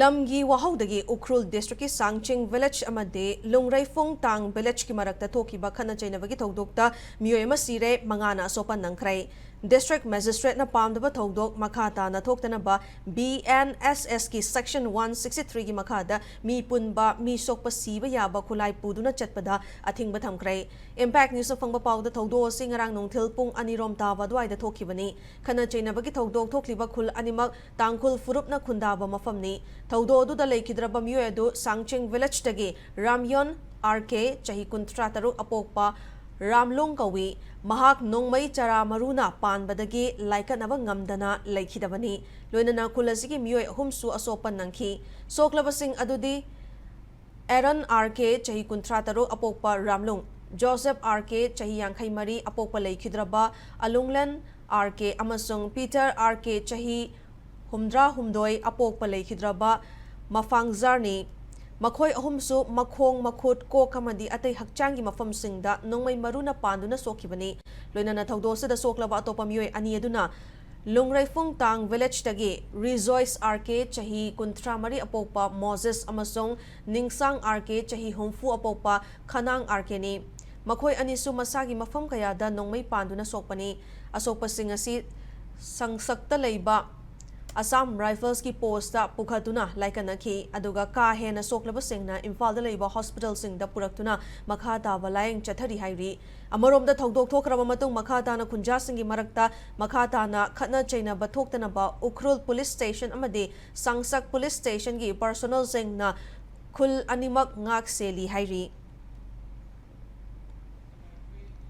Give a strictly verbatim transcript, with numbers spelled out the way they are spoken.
ꯂꯝꯒꯤ ꯋꯥꯍꯧꯗꯒꯤ ꯎꯈ꯭ꯔꯨꯜ ꯗꯤꯁꯇ꯭ꯔꯤꯛꯀꯤ ꯁꯥꯡꯆꯤꯡ ꯚꯤꯂꯦꯖ ꯑꯃꯗꯤ ꯂꯨꯡꯔꯩꯐꯨꯡ ꯇꯥꯡ ꯚꯤꯂꯦꯖꯀꯤ ꯃꯔꯛꯇ ꯊꯣꯛꯈꯤꯕ ꯈꯠꯅ ꯆꯩꯅꯕꯒꯤ ꯊꯧꯗꯣꯛꯇ ꯃꯤꯑꯣꯏ ꯑꯃ ꯁꯤꯔꯦ, ꯃꯉꯥꯅ ꯑꯁꯣꯛꯄ ꯅꯪꯈ꯭ꯔꯦ꯫ ꯗꯤꯁꯇ꯭ꯔꯤꯛ ꯃꯦꯖꯤꯁꯇ꯭ꯔꯦꯠꯅ ꯄꯥꯝꯗꯕ ꯊꯧꯗꯣꯛ ꯃꯈꯥ ꯇꯥꯅ ꯊꯣꯛꯇꯅꯕ ꯕꯤ ꯑꯦꯟ ꯑꯦꯁ ꯑꯦꯁꯀꯤ ꯁꯦꯛꯁꯟ ꯋꯥꯟ ꯁꯤꯛꯁꯇꯤ ꯊ꯭ꯔꯤꯒꯤ ꯃꯈꯥꯗ ꯃꯤ ꯄꯨꯟꯕ, ꯃꯤ ꯁꯣꯛꯄ ꯁꯤꯕ ꯌꯥꯕ ꯈꯨꯠꯂꯥꯏ ꯄꯨꯗꯨꯅ ꯆꯠꯄꯗ ꯑꯊꯤꯡꯕ ꯊꯝꯈ꯭ꯔꯦ꯫ ꯏꯝꯄꯦꯛ ꯅ꯭ꯌꯨꯁꯅ ꯐꯪꯕ ꯄꯥꯎꯗ ꯊꯧꯗꯣꯛ ꯑꯁꯤ ꯉꯔꯥꯡ ꯅꯨꯡꯊꯤꯜ ꯄꯨꯡ ꯑꯅꯤꯔꯣꯝ ꯇꯥꯕ ꯑꯗꯨꯋꯥꯏꯗ ꯊꯣꯛꯈꯤꯕꯅꯤ꯫ ꯈꯠꯅ ꯆꯩꯅꯕꯒꯤ ꯊꯧꯗꯣꯛ ꯊꯣꯛꯂꯤꯕ ꯈꯨꯜ ꯑꯅꯤꯃꯛ ꯇꯥꯡꯈꯨꯜ ꯐꯨꯔꯨꯞꯅ ꯈꯨꯟꯗꯥꯕ ꯃꯐꯝꯅꯤ꯫ ꯊꯧꯗꯣꯛ ꯑꯗꯨꯗ ꯂꯩꯈꯤꯗ꯭ꯔꯕ ꯃꯤꯑꯣꯏ ꯑꯗꯨ ꯁꯥꯡꯆꯤꯡ ꯚꯤꯂꯦꯖꯇꯒꯤ ꯔꯥꯝꯌꯣꯟ ꯑꯥꯔ ꯀꯦ, ꯆꯍꯤ ꯀꯨꯟꯊ꯭ꯔꯥ ꯇꯔꯨꯛ, ꯑꯄꯣꯛꯄ ꯔꯥꯝꯂꯣꯡ ꯀꯧꯏ꯫ ꯃꯍꯥꯛ ꯅꯣꯡꯃꯩ ꯆꯔꯥ ꯃꯔꯨꯅ ꯄꯥꯟꯕꯗꯒꯤ ꯂꯥꯏꯀꯠꯅꯕ ꯉꯝꯗꯅ ꯂꯩꯈꯤꯗꯕꯅꯤ꯫ ꯂꯣꯏꯅꯅ ꯈꯨꯜ ꯑꯁꯤꯒꯤ ꯃꯤꯑꯣꯏ ꯑꯍꯨꯝꯁꯨ ꯑꯁꯣꯛꯄ ꯅꯪꯈꯤ꯫ ꯁꯣꯛꯂꯕꯁꯤꯡ ꯑꯗꯨꯗꯤ ꯑꯦꯔꯟ ꯑꯥꯔ ꯀꯦ, ꯆꯍꯤ ꯀꯨꯟꯊ꯭ꯔꯥ ꯇꯔꯨꯛ, ꯑꯄꯣꯛꯄ ꯔꯥꯝꯂꯨꯡ, ꯖꯣꯁꯦꯐ ꯑꯥꯔ ꯀꯦ, ꯆꯍꯤ ꯌꯥꯡꯈꯩ ꯃꯔꯤ, ꯑꯄꯣꯛꯄ ꯂꯩꯈꯤꯗ꯭ꯔꯕ ꯑꯂꯨꯡꯂꯦꯟ ꯑꯥꯔ ꯀꯦ, ꯑꯃꯁꯨꯡ ꯄꯤꯇꯔ ꯑꯥꯔ ꯀꯦ, ꯆꯍꯤ ꯍꯨꯝꯗ꯭ꯔꯥ ꯍꯨꯝꯗꯣꯏ, ꯑꯄꯣꯛꯄ ꯂꯩꯈꯤꯗ꯭ꯔꯕ ꯃꯐꯥꯡꯖꯥꯔꯅꯤ꯫ ꯃꯈꯣꯏ ꯑꯍꯨꯝꯁꯨ ꯃꯈꯣꯡ, ꯃꯈꯨꯠ, ꯀꯣꯛ ꯑꯃꯗꯤ ꯑꯇꯩ ꯍꯛꯆꯥꯡꯒꯤ ꯃꯐꯝꯁꯤꯡꯗ ꯅꯣꯡꯃꯩ ꯃꯔꯨꯅ ꯄꯥꯟꯗꯨꯅ ꯁꯣꯛꯈꯤꯕꯅꯤ꯫ ꯂꯣꯏꯅꯅ ꯊꯧꯗꯣꯛ ꯑꯁꯤꯗ ꯁꯣꯛꯂꯕ ꯑꯇꯣꯞꯄ ꯃꯤꯑꯣꯏ ꯑꯅꯤ ꯑꯗꯨꯅ ꯂꯨꯡꯔꯩꯐꯨꯡ ꯇꯥꯡ ꯚꯤꯂꯦꯖꯇꯒꯤ ꯔꯤꯖꯣꯏꯁ ꯑꯥꯔ ꯀꯦ, ꯆꯍꯤ ꯀꯨꯟꯊ꯭ꯔꯥ ꯃꯔꯤ, ꯑꯄꯣꯛꯄ ꯃꯣꯖꯦꯁ, ꯑꯃꯁꯨꯡ ꯅꯤꯡꯁꯥꯡ ꯑꯥꯔ ꯀꯦ, ꯆꯍꯤ ꯍꯨꯝꯐꯨ, ꯑꯄꯣꯛꯄ ꯈꯅꯥꯡ ꯑꯥꯔ ꯀꯦꯅꯤ꯫ ꯃꯈꯣꯏ ꯑꯅꯤꯁꯨ ꯃꯁꯥꯒꯤ ꯃꯐꯝ ꯀꯌꯥꯗ ꯅꯣꯡꯃꯩ ꯄꯥꯟꯗꯨꯅ ꯁꯣꯛꯄꯅꯤ꯫ ꯑꯁꯣꯛꯄꯁꯤꯡ ꯑꯁꯤ ꯁꯪꯁꯛꯇ ꯂꯩꯕ ꯑꯁꯥꯝ ꯔꯥꯏꯐꯜꯁꯀꯤ ꯄꯣꯁꯇ ꯄꯨꯈꯠꯇꯨꯅ ꯂꯥꯏꯀꯠꯅꯈꯤ, ꯑꯗꯨꯒ ꯀꯥ ꯍꯦꯟꯅ ꯁꯣꯛꯂꯕꯁꯤꯡꯅ ꯏꯝꯐꯥꯜꯗ ꯂꯩꯕ ꯍꯣꯁꯄꯤꯇꯥꯜꯁꯤꯡꯗ ꯄꯨꯔꯛꯇꯨꯅ ꯃꯈꯥ ꯇꯥꯕ ꯂꯥꯌꯦꯡ ꯆꯠꯊꯔꯤ ꯍꯥꯏꯔꯤ꯫ ꯑꯃꯔꯣꯝꯗ ꯊꯧꯗꯣꯛ ꯊꯣꯛꯈ꯭ꯔꯕ ꯃꯇꯨꯡ ꯃꯈꯥ ꯇꯥꯅ ꯈꯨꯟꯖꯥꯁꯤꯡꯒꯤ ꯃꯔꯛꯇ ꯃꯈꯥ ꯇꯥꯅ ꯈꯠꯅ ꯆꯩꯅꯕ ꯊꯣꯛꯇꯅꯕ ꯎꯈ꯭ꯔꯨꯜ ꯄꯨꯂꯤꯁ ꯁ꯭ꯇꯦꯁꯟ ꯑꯃꯗꯤ ꯁꯪꯁꯛ ꯄꯨꯂꯤꯁ ꯁ꯭ꯇꯦꯁꯟꯒꯤ ꯄꯔꯁꯣꯅꯦꯜꯁꯤꯡꯅ ꯈꯨꯜ ꯑꯅꯤꯃꯛ ꯉꯥꯛ ꯁꯦꯜꯂꯤ ꯍꯥꯏꯔꯤ꯫